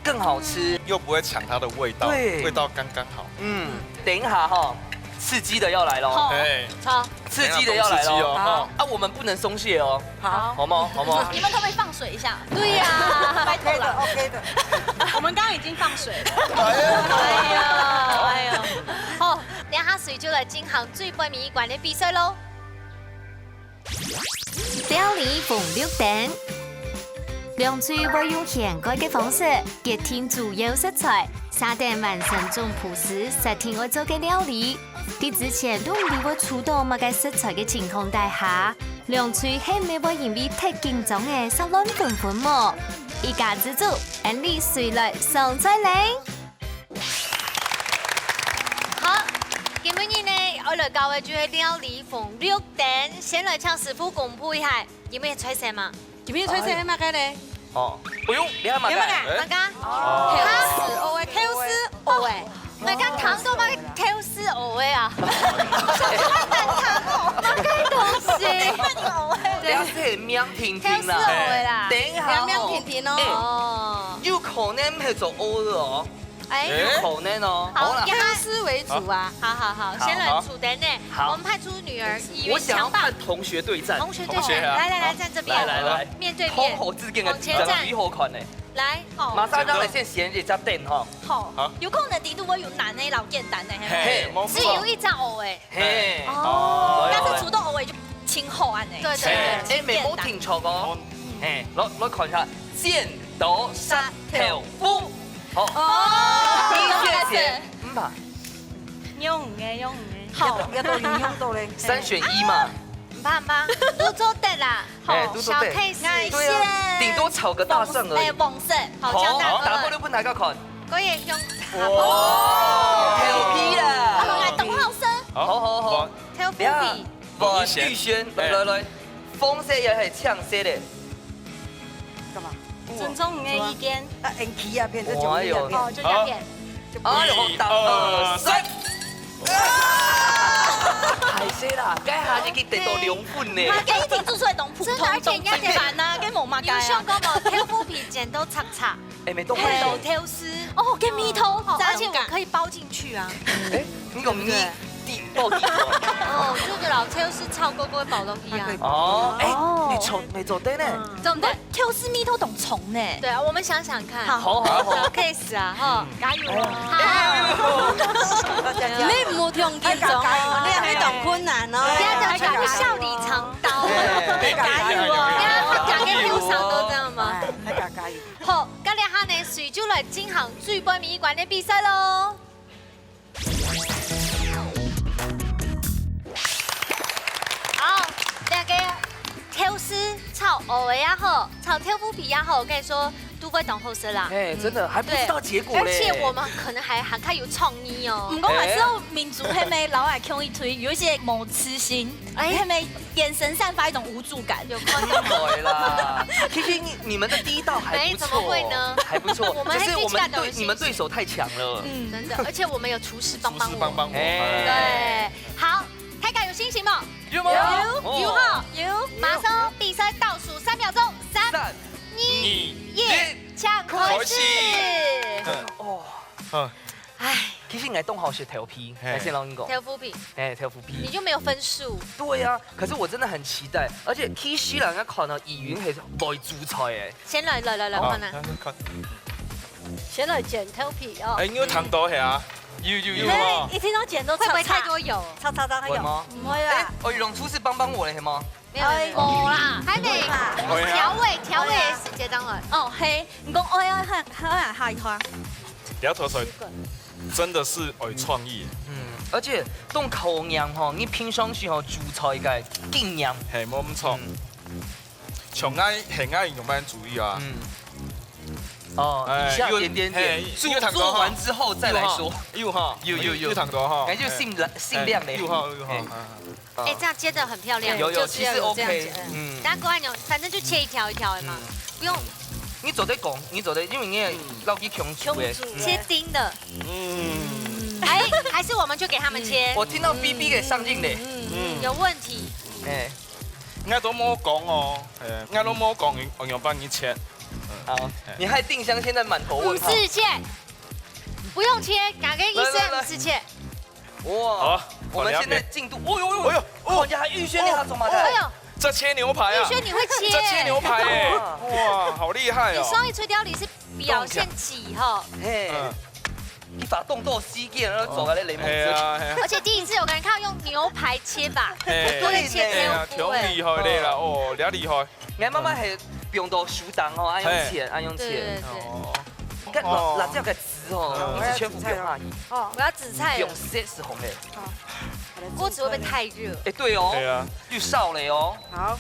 更好吃。又不會搶它的味道，對味道剛剛好。嗯，等一下哈，刺激的要來嘍，好哎，好，刺激的要來嘍。等一下夠刺激哦，哈。啊，我們不能鬆懈哦，好，好嗎？好嗎？你們可不可以放水一下？对呀。拜託啦。 OK 的。我們剛剛已經放水了。哎呀，哎呀，好，等下水就来进行最尾一关的比赛喽。料理紅綠燈，兩隊會用掀蓋个方式決定主要食材，續等完成總鋪時設定愛做个料理。在之前都毋知會出到麼个食材个情況底下，兩隊係毋係會因為忒緊張个煞亂紛紛無？一家之煮，恁樣水來上菜咧！好，今晡日呢，愛來教个就係料理紅綠燈，先來請師傅公布一下，有無菜色嘛？今日菜色係麼个咧？哦，哎呦，你看嘛，你看嘛，哎大家，哦，豆豉蚵仔，豆豉蚵仔，哦，大家糖都嘛豆豉蚵仔啊，好難糖哦，那个东西，不要太明婷婷啦。豆豉蚵仔啦，等一下哦，明婷婷哦，有可能係做蚵仔哦，哎，有可能哦。好，好啦以，豆豉為主啊，好好好，先來煮等呢，好我們派出女兒，以我想要為強棒看同學對戰。同學對戰，同學啊來來來，站這邊，來來來，面對面，通好之間的往前站幾好看呢。來，好，馬上讓你先選一隻燈哈。好好，有可能底肚會有難的，老簡單的，嘿，嘿，無只有一隻蚵仔，嘿，哦，但是煮到蚵仔就清口啊呢，對對哎，對，哎，沒無聽錯哦。哎，來來看一下，剪刀石頭布。好，哦，你謝謝，嗯吧，用个用个，好，要到你用到嘞。三選一嘛。毋怕毋怕，都做得啦，哎，好，都做得。小 case，對啊，頂多炒個大蒜而已哎，。黃色，好，好，加大打過來分大家看。可以用，哇，調皮啊，啦。來董浩生，好好好，調皮等一下皮，黃玉軒，來來來，紅色也係青色的。幹嘛？尊重你的意見，啊，延期啊，變成哎呦九月啊，哦，就這樣片，哎呦，打二三。歹勢啦，該下就去得到兩分呢。啊，跟一婷做出來當普通，真的而且人家當平凡啊，跟無麼个啊。有想過無？豆腐皮剪到長長，哎，沒動。豆豆豉，哦，跟米頭，而且我可以包進去啊。哎，你講你地包地哦。哦，這個老豆豉炒鍋鍋包落去啊。哦，哎，哦沒錯沒錯，對呢。對不對？豆豉米頭當重呢。對啊，我們想想看。好好好。小 case 啊，哈，加油哦！哎呦你毋好聽緊張哦，你係當困難哦。不要這樣，笑裡藏刀。哎加油哦！不要講給路上都這樣嗎？哎，大家加油！好，該這下呢，隨就來進行最尾一關的比賽咯。好，這個豆豉炒蚵仔也好，炒豆腐皮也好，我跟你說，都會當好食啦。哎，真的還不知道結果嘞。而且我們可能還還較有創意哦。毋過還係愛民族係毋係老外共一堆，有一些無自信，哎哎，係毋係眼神散發一種無助感。有可能。對啦，其實你你們的第一道還不錯，哎，怎麼會呢？還不錯，我們只是我們對還可以期待有信心。你們對手太強了。嗯，真的，而且我們有廚師幫幫我們。廚師幫幫我們。哎對，好，大家有信心嗎？有嗎？有，有哈，有。馬上比賽倒數三秒鐘，三、三二、二、一，請開始。哦，嗯，哎，其實𠊎當好食豆皮，嘿來先摎你講，豆腐皮，哎，豆腐皮。你就沒有分數。對啊，可是我真的很期待，而且其實啦，人家看到議員係會煮菜哎，先來來來來，好看看。看。先來剪豆皮哦。哎，你有聽到係啊？有有有哦。一聽到剪都會不會吵吵太多油？吵吵吵，會嗎？不會啦。哎，哦，用廚師幫幫我嘞，係嗎？沒有沒有沒有啦，還沒會吧調味調味的時間當然。哦，嘿，你講愛啊，好啊，好啊，好啊。這道菜真的是有創意。嗯，而且當考驗吼，你平常時候煮菜个經驗。嘿，無毋錯。嗯像𠊎，係𠊎用般注意啊。嗯。哦，哎以下有點點點，嘿做有聽到哈做完之後再來說。有哈，有哈，有有有有聽到哈。感覺心冷心涼嘞。哎有哈有哈。哎啊哎，這樣接得很漂亮，有有，就是要有這樣子。其實OK，嗯嗯。大家過來扭，反正就切一條一條的嘛，不用你做得講，你做得，因為你老去共煮誒。共煮切丁的。嗯，哎，還是我們就給他們切，我聽到嗶嗶个聲音嘞。嗯，有問題。哎，𠊎都無講哦，哎，𠊎都無講，我用幫你切。好，你害定香現在滿頭問號。五十切，不用切，拿給醫生來來來五十切。哇好，我們現在進度，哦呦呦，哎呦，哦看起來還玉軒你還做麼个？哎呦，這切牛排啊玉，軒你會切？這切牛排哎，哇，好厲害哦！你上一出料理是表現級哈，嘿，嗯，你把動作時間，然後做个咧，雷蒙斯。係啊，係啊。而且第一次有人看到用牛排切法，哎不能切哎呀，豆腐哎。挺厲害的啦，哦，你厲害。你媽媽係放到手當吼，愛用切，愛用切。對對對，哦，你看哦辣椒个籽吼，嗯你是全部不用辣油，我要紫菜了用，色是紅的。锅子會不會太熱？哎，對哦，對啊，又燒了哦。好，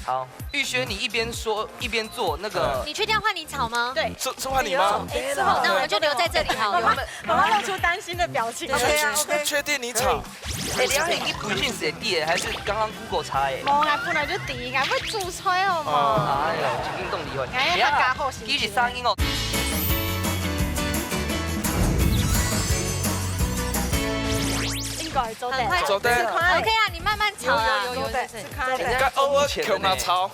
好，玉軒，你一邊說一邊做那個。你確定要換你炒嗎？對。是，是換你嗎？哎，之後那我就留在這裡好了。媽媽露出擔心的表情。對，對，對。那確定你炒？哎，你要你本身是知的，還是剛剛 Google 查的？無，𠊎本來就知，𠊎會煮菜好無？哎喲，真正當厲害。哎，客家好心情。其實聲音哦。應該做得。很快就做得。OK啊，你慢慢炒啊。有，有，有，有，做得。是看得。人家該偶爾共下炒。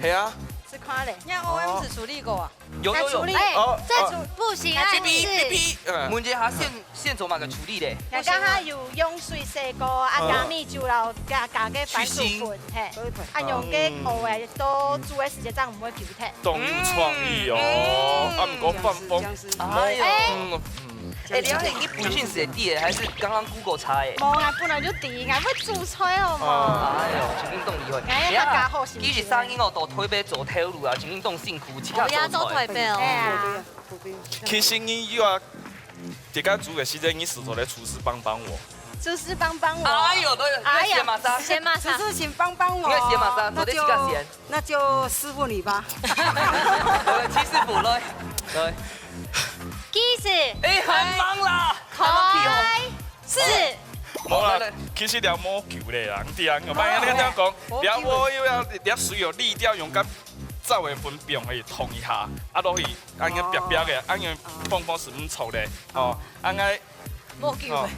係啊。是看得。你看O M是處理過啊？ 有有有。哎，哦，這處，哦。不行啊，哎，B B，是。B B，嗯。問一下線，線索嘛个處理咧。那剛剛有用水洗過，啊，哦。加米酒，然後加，加个番薯粉，去腥。嘿，啊，用个，嗯。哦，哎，都煮个時間，這樣毋會丟忒。當有創意哦。嗯。啊，毋過放風。哎喲。嗯，嗯。哎，你要你本身是知的，還是剛剛 Google 查的？無，𠊎本來就知，𠊎會煮菜哦嘛。哎喲，真正當厲害。哎，客家好心情。其實聲音哦，到台北做頭路啊，真正當辛苦。 自家做菜。我也做台北哦。哎呀。其實你又要，自家煮个時間，你試著來廚師幫幫我。廚師幫幫我。哎喲，對，哎呀，你要選麼儕？選麼儕？廚師請幫幫我。你要選麼儕？那就，做得自家選。那就師傅你吧。對，七師傅，來，來。其實，哎，很忙啦，很忙哦。開始。無啦，來，來。其實你無救咧啦，你知啊，我幫你這樣講，哦，你無救咧。你又要，你水有瀝掉，用个 燥个粉放去燙一下，啊落去，恁樣煏煏个，恁樣放放係毋錯个，吼，恁樣，無救个。哦，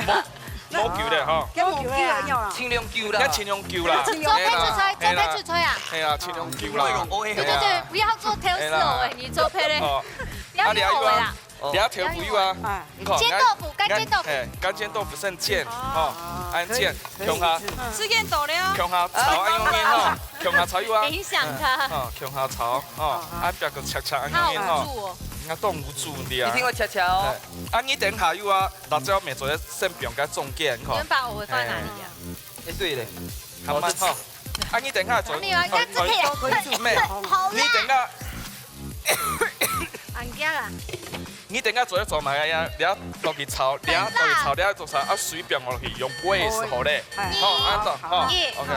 無，無救个吼。無救个啊。盡量救啦。愛盡量救啦。做配煮菜，做配煮菜啊。係啦，盡量救啦。對對對，不要做頭司哦，你做配咧。哦。不要用我啦。 哦。你愛豆腐有啊？啊。你看，煎豆腐，乾煎豆腐。哎，乾煎豆腐先煎，哦，吼，恁煎，可以，可以。共下，時間到了。共下炒，恁樣煎吼，共下炒有啊。影響他。吼，共下炒，吼，好，好。啊，不要个切切，恁樣煎吼。他好無助哦。你看當無助的啊。一定會切切哦。哎，啊，你等下有啊，辣椒乜做得先放在中間，吼。你們把我放哪裡啊？哎，對嘞，還蠻好。啊，你等下做，哪裡啊？哦，這可以，哦，妹，好辣。你等下 恁樣啊。你等下做一做嘛，呀，你要落去炒，你要落去炒，你要做啥？啊，水放落去，用煨个時候咧。好，恁樣，好，OK。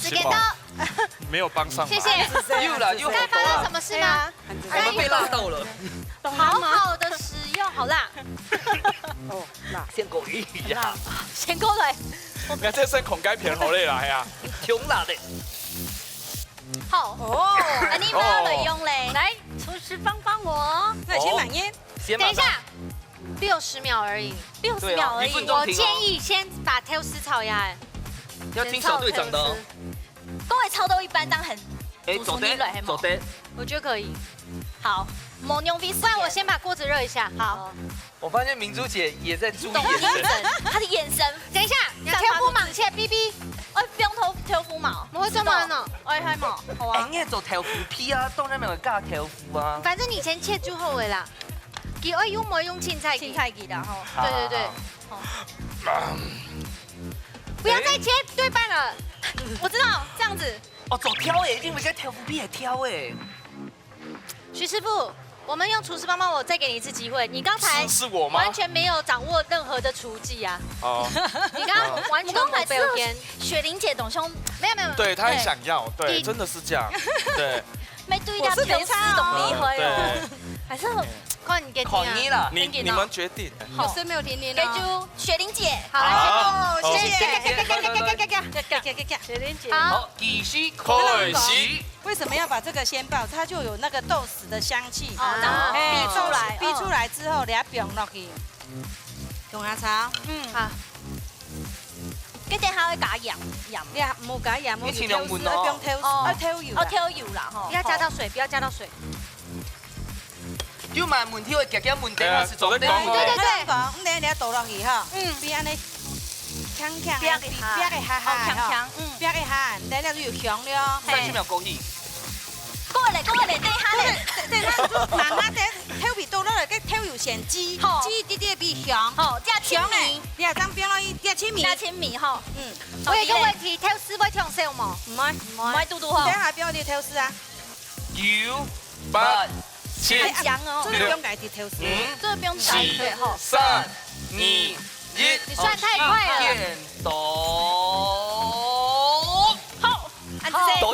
時間到。沒有幫上忙。謝謝。有啦，有。剛才發生什麼事嗎？我們被辣到了。好好的使用，好辣。哦，辣。先過一下。先過來。那這算孔蓋片好嘞啦，哎呀。挺辣的。 好。哦。啊，你們要來用嘞。來，廚師幫幫我。那先慢一點。先慢慢。等一下，六十秒而已，六十秒而已。對啊，一分鐘停哦。我建議先把豆豉炒一下，哎。要聽小隊長的哦。先炒豆豉。各位炒到一半，當然很，哎，煮出泥來，做得，嘿嗎？做得。我覺得可以。好，無用味。不然我先把鍋子熱一下。好。 我發現明珠姐也在注意眼神。懂我的眼神，她的眼神。等一下，你豆腐盲切，B B。哎，不用豆，豆腐盲。我會做嗎？哎，還無，好啊。哎，你也做豆腐皮啊，當然沒有加豆腐啊。反正你先切就好了啦。佢愛用無用青菜。青菜佢的吼。對對對。好。好。不要再切對半了。我知道，這樣子。哦，做挑欸，因為這豆腐皮也挑欸。 徐師傅，我們用廚師幫幫我再給你一次機會。你剛才是，是我嗎？完全沒有掌握任何的廚技啊。哦。你剛剛完全沒有表演。我剛才是雪玲姐懂胸，沒有，沒有，沒有。對，她很想要，對，對。真的是這樣，對。沒注意到我是沒差哦。豆豉懂厲害哦。對。還是很，看你給你啊。看你啦。你，你們決定。好。我是沒有聽你呢。給就雪玲姐。好，好，好，謝謝。謝謝，謝謝，謝謝，謝謝。雪玲姐。好。好，繼續開始。 為什麼要把這個先爆？它就有那個豆豉的香氣。哦，然後哎，逼出來，逼出來之後，你要放落去。用下炒。嗯。好。這等下會加鹽，鹽。你啊，無加鹽，你盡量燜哦。愛放豆豉，哦。愛豆油啦。哦，豆油啦，吼。不要加到水，不要加到水。 有麼問題會遽遽問，等下係做得講。哎呀，做得講哦。對對對。你等下倒落去吼，嗯。比恁呢輕輕的，煏一下。比煏一下下，哦，輕輕，吼。嗯。煏一下，等下就有香了。嘿。三十秒過去。過來，過來，等一下咧。對，對，對，慢慢等，豆皮倒落來，該豆油先煮，好。煮一滴滴變香。好，這樣香呢，清味。你也這樣放落去，這樣清味。這樣清味吼。嗯。我有一個問題，豆豉會忒燒無？毋會。毋會，嘟嘟吼。等下放你豆豉啊。 九、八、七。哎，香哦。六、這個不用改，這豆豉。五、這個不用改，四、對吼。三、二、一。你算太快了。好，好，按這個。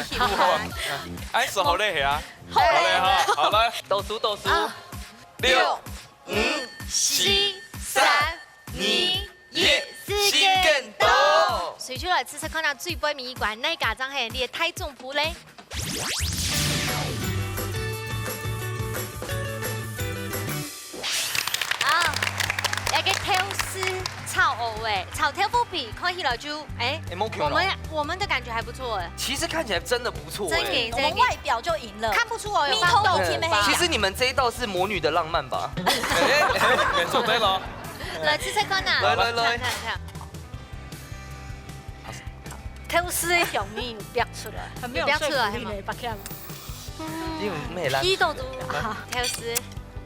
哎，手好累啊。好嘞哈，好来，倒数倒数，啊六、五、四、三、二、一，時間到。所以就來試試看啊，最尾一關，哪一家正係你个大丈夫咧？啊，來个豆豉炒蚵仔，炒豆腐皮，看起來就，哎，哎，無共咯。我們，我們的感覺還不錯哎。其實看起來真的不錯哎。真的，我們外表就贏了，看不出我有放豆腐吧？其實你們這一道是魔女的浪漫吧？哎，哎，沒錯，對了。來，試試看啊。來，來，來。看，看，看。豆豉个香味有逼出來，很沒有說服力呢，白看。你有咩啦？皮都都好，豆豉，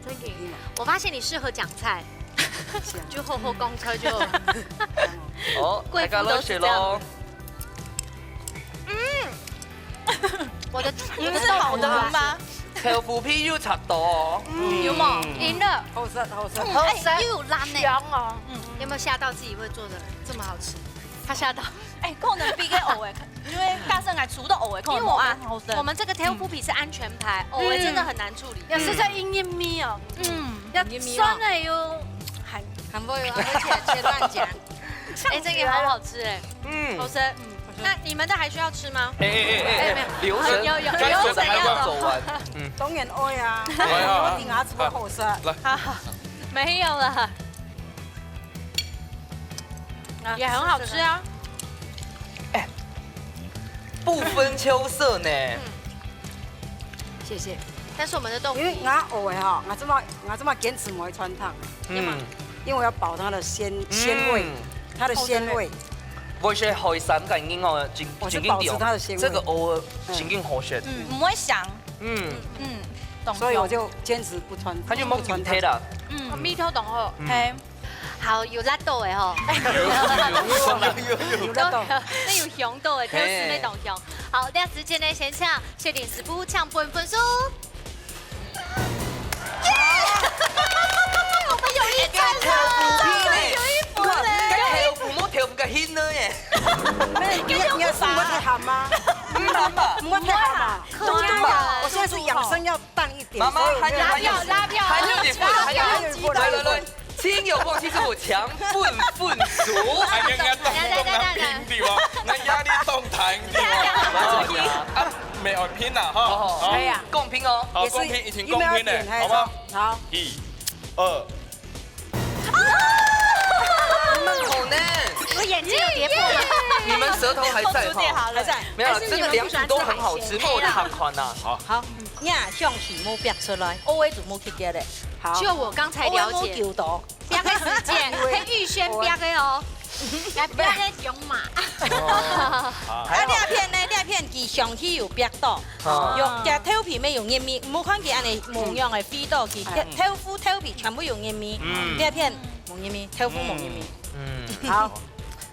真的。我發現你適合講菜，就好好講菜就。哦，貴婦都是這樣。大家都學咯。我的，你們是好的嗎？豆腐皮有差不多哦。有嗎？贏了。好食，好食。嗯，哎，又有辣呢。香哦。嗯，有沒有嚇到自己會做的這麼好吃？他嚇到。哎，可能比个蚵仔，因為假設𠊎煮到蚵仔，可能無恁好食。因為我們，我們這個豆腐皮是安全牌，蚵仔真的很難處理。也是在陰陰咪哦。嗯，要酸的又還，還會有，而且切，切斷夾。哎，這個好好吃哎。嗯，好吃。那你們的還需要吃嗎？哎哎哎哎，哎，沒有。流程，有有有，該走的還沒有走完。嗯，當然愛啊，愛啊。我頂下煮个好食。來，好好，沒有了。啊，也很好吃啊。哎，不分秋色呢。謝謝。但是我們的豆腐，因為𠊎學个吼，𠊎這麼，𠊎這麼堅持無愛摻糖，嗯，因為我要保它的鮮，鮮味，嗯，它的鮮味。我是海產个人哦，真，我是保持它的鮮味。真緊張，這個蚵仔真緊好食。嗯，毋會香。嗯，嗯，懂。所以我就堅持不摻，它就無不摻糖。嗯，味道當好。嗯，嘿。好，有辣到个吼。有辣到。那有香到个，豆豉乜當香。好，這時間呢，先請雪玲師傅請分分數。豆腐皮呢？有一分呢。豆腐無豆腐个心呢耶。你你你是我在喊嗎？毋係嘛？我在喊嘛？中間我現在是養生要淡一點，媽媽還有還有還有一分，還有一分，來來來，親友忘記是我強分分數。哎呀，人家動動啊，拼的哦，人家壓力動彈的哦。啊，沒有拼了哈。好，可以啊。公平哦。好，也是公平，一定公平的，一定要点，好不好？好。一、二。你們好呢？我眼睛有跌破嗎？你們舌頭還在哈？還在。沒有了，真的兩組都很好吃，莫太款吶。好，好，你啊，向喜莫逼出來，O A組莫去get的。好，就我剛才了解，逼个時間，係玉軒逼个哦，來逼个囧嘛。啊，這片呢，這片佢上去有逼到，用這豆皮乜有入味，莫看佢恁樣模樣个味道，佢豆腐豆皮全部有入味，這片無入味，豆腐無入味。嗯，好。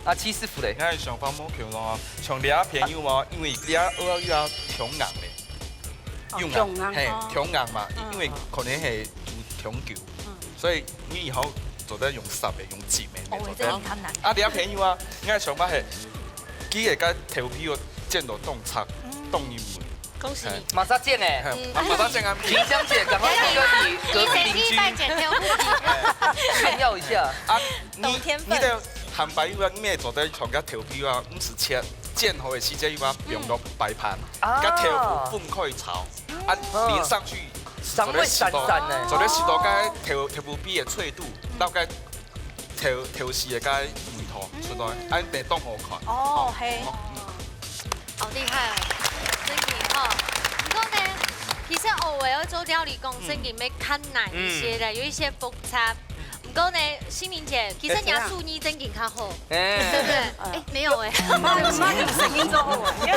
啊，七師傅嘞？𠊎个想法無共樣啊，像這朋友啊，因為這个又要強硬嘞，用啊，強硬，嘿，強硬嘛，因為可能係有長久，所以你以後做得用煠个，用浸个，哦，做得。這个較難。啊，這朋友啊，𠊎个想法係，佢个該豆皮哦，煎到當脆，當入味。 恭喜你。馬上見哎，啊，馬上見啊！萍香姐，趕快去跟你隔壁鄰居拜見，炫耀一下。啊，你你的坦白又啊，你也做得從該豆皮啊，毋使切，煎好个時間又啊，放到擺盤，啊，該豆腐分開炒，啊，淋上去，上會閃閃呢。做得試到該豆豆腐皮个脆度，到該 調調試个該味道出來，恁樣當好看。哦，嘿。好厲害哦，正經吼。毋過呢，其實學會愛做料理講，正經會較難一些的，有一些複雜。毋過呢，心明姐，其實你的廚藝正經較好，哎，對不對？哎，沒有哎，媽媽，你聲音做好啊。沒有。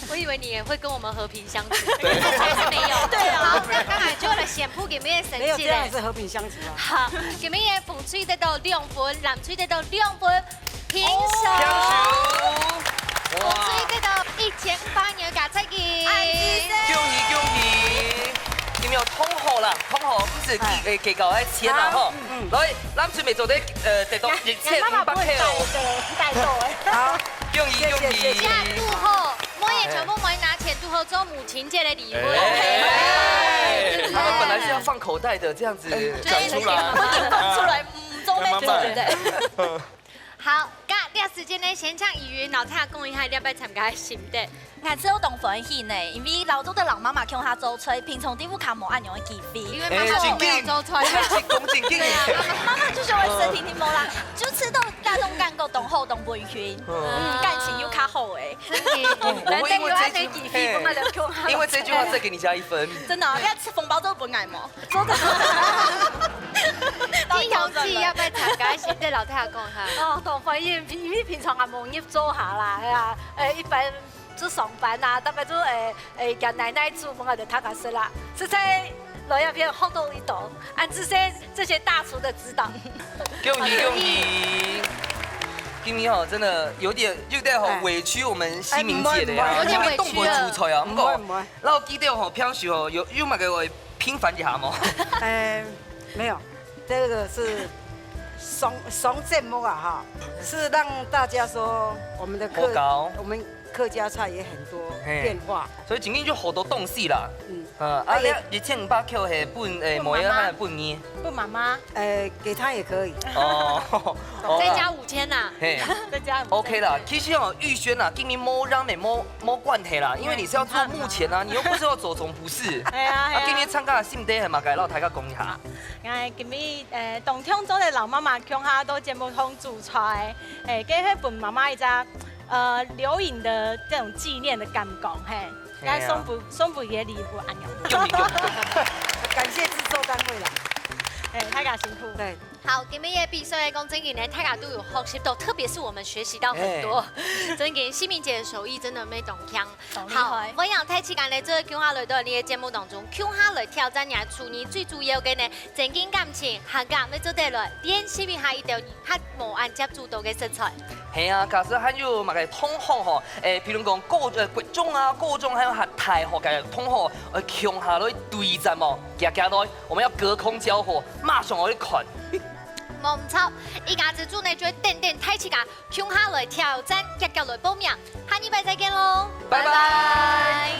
我以為你也會跟我們和平相處，對，還是沒有。對啊。好，那剛才就來宣布今日个成績嘞。沒有，這樣也是和平相處啊。好，今日个紅隊得到兩分，藍隊得到兩分，平手。平手。哇。紅隊得到一千五百元个加菜金。恭喜恭喜！你們有通好啦，通好，毋係計誒計較个錢啦吼。來，藍隊乜做得呃得到一千五百塊哦。帶走哎。好。 恭喜恭喜！謝謝謝謝。這堵好，每人全部每人拿錢堵好做母親節的禮物。哎，他們本來是要放口袋的，這樣子講出來，講出來，嗯，中間對不對？好，該這時間呢，先請怡雲老師講一下你這擺參加个心得。𠊎自家當歡喜呢，因為摎做得摎媽媽共下做菜，平常在屋下無恁樣个機會。因為媽媽都沒有做菜。我們是講正經的。對啊，媽媽就是會食甜甜無啦，就吃到 該種感覺當好，當溫馨，嗯，感情又較好誒。真的。我會因為這句，難得有恁樣機會，嘿，分𠊎兩個人。因為這句話再給你加一分。真的哦，你愛食紅包都分𠊎無？做得。金雄記要不要參加？先對老太太講一下。哦，當歡喜，因為平常也無入灶下啦，哎呀，誒，一般就上班啊，大概就誒誒，叫奶奶煮分𠊎兜大家食啦。實在來這片學到一道，恁仔細這些大廚的指導。恭喜恭喜！今天哦，真的有點有點好委屈我們西明姐的呀，哎，因為動火煮菜啊，不過，然後記得吼，平時吼，有有買給我平反一下嗎？哎，沒有，這個是上上節目啊哈，是讓大家說我們的客我們客家菜也很多變化。所以今天就好多東西啦。嗯。 呃，啊，你一千五百塊係分，誒，無要還係分你？分媽媽。誒，給她也可以。哦，再加五千吶。嘿，再加五千。OK啦，其實哦，玉軒啊，跟你無人的無無關係啦，因為你是要做幕前啊，你又不是要走總不是。哎呀，啊，今天參加的心得係麼个，摎大家講一下。哎，今日，誒，當中做得摎媽媽共下到節目中煮菜，誒，這係分媽媽一隻，呃，留影的這種紀念的感覺，嘿。 來送分送分个禮物恁樣。感謝製作單位啦。哎，大家辛苦。對。好，今日个比賽个講真个呢，大家都有學習到，特別是我們學習到很多。真个，心明姐的手藝真的無當強。好，歡迎大家呢，做共下來到你个節目當中，共下來挑戰你个廚藝，最主要个呢，增進感情，還加愛做得來練習一下一道較無恁接觸到个食材。係啊，假使還有麼个同學吼，誒，譬如講高，呃，國中啊、高中還有還大學个同學，呃，共下來對戰哦，遽遽來，我們要隔空交火，馬上來看。無毋著，一家之煮呢就會等等大自家，共下來挑戰，遽遽來報名，下禮拜再見囉，拜拜。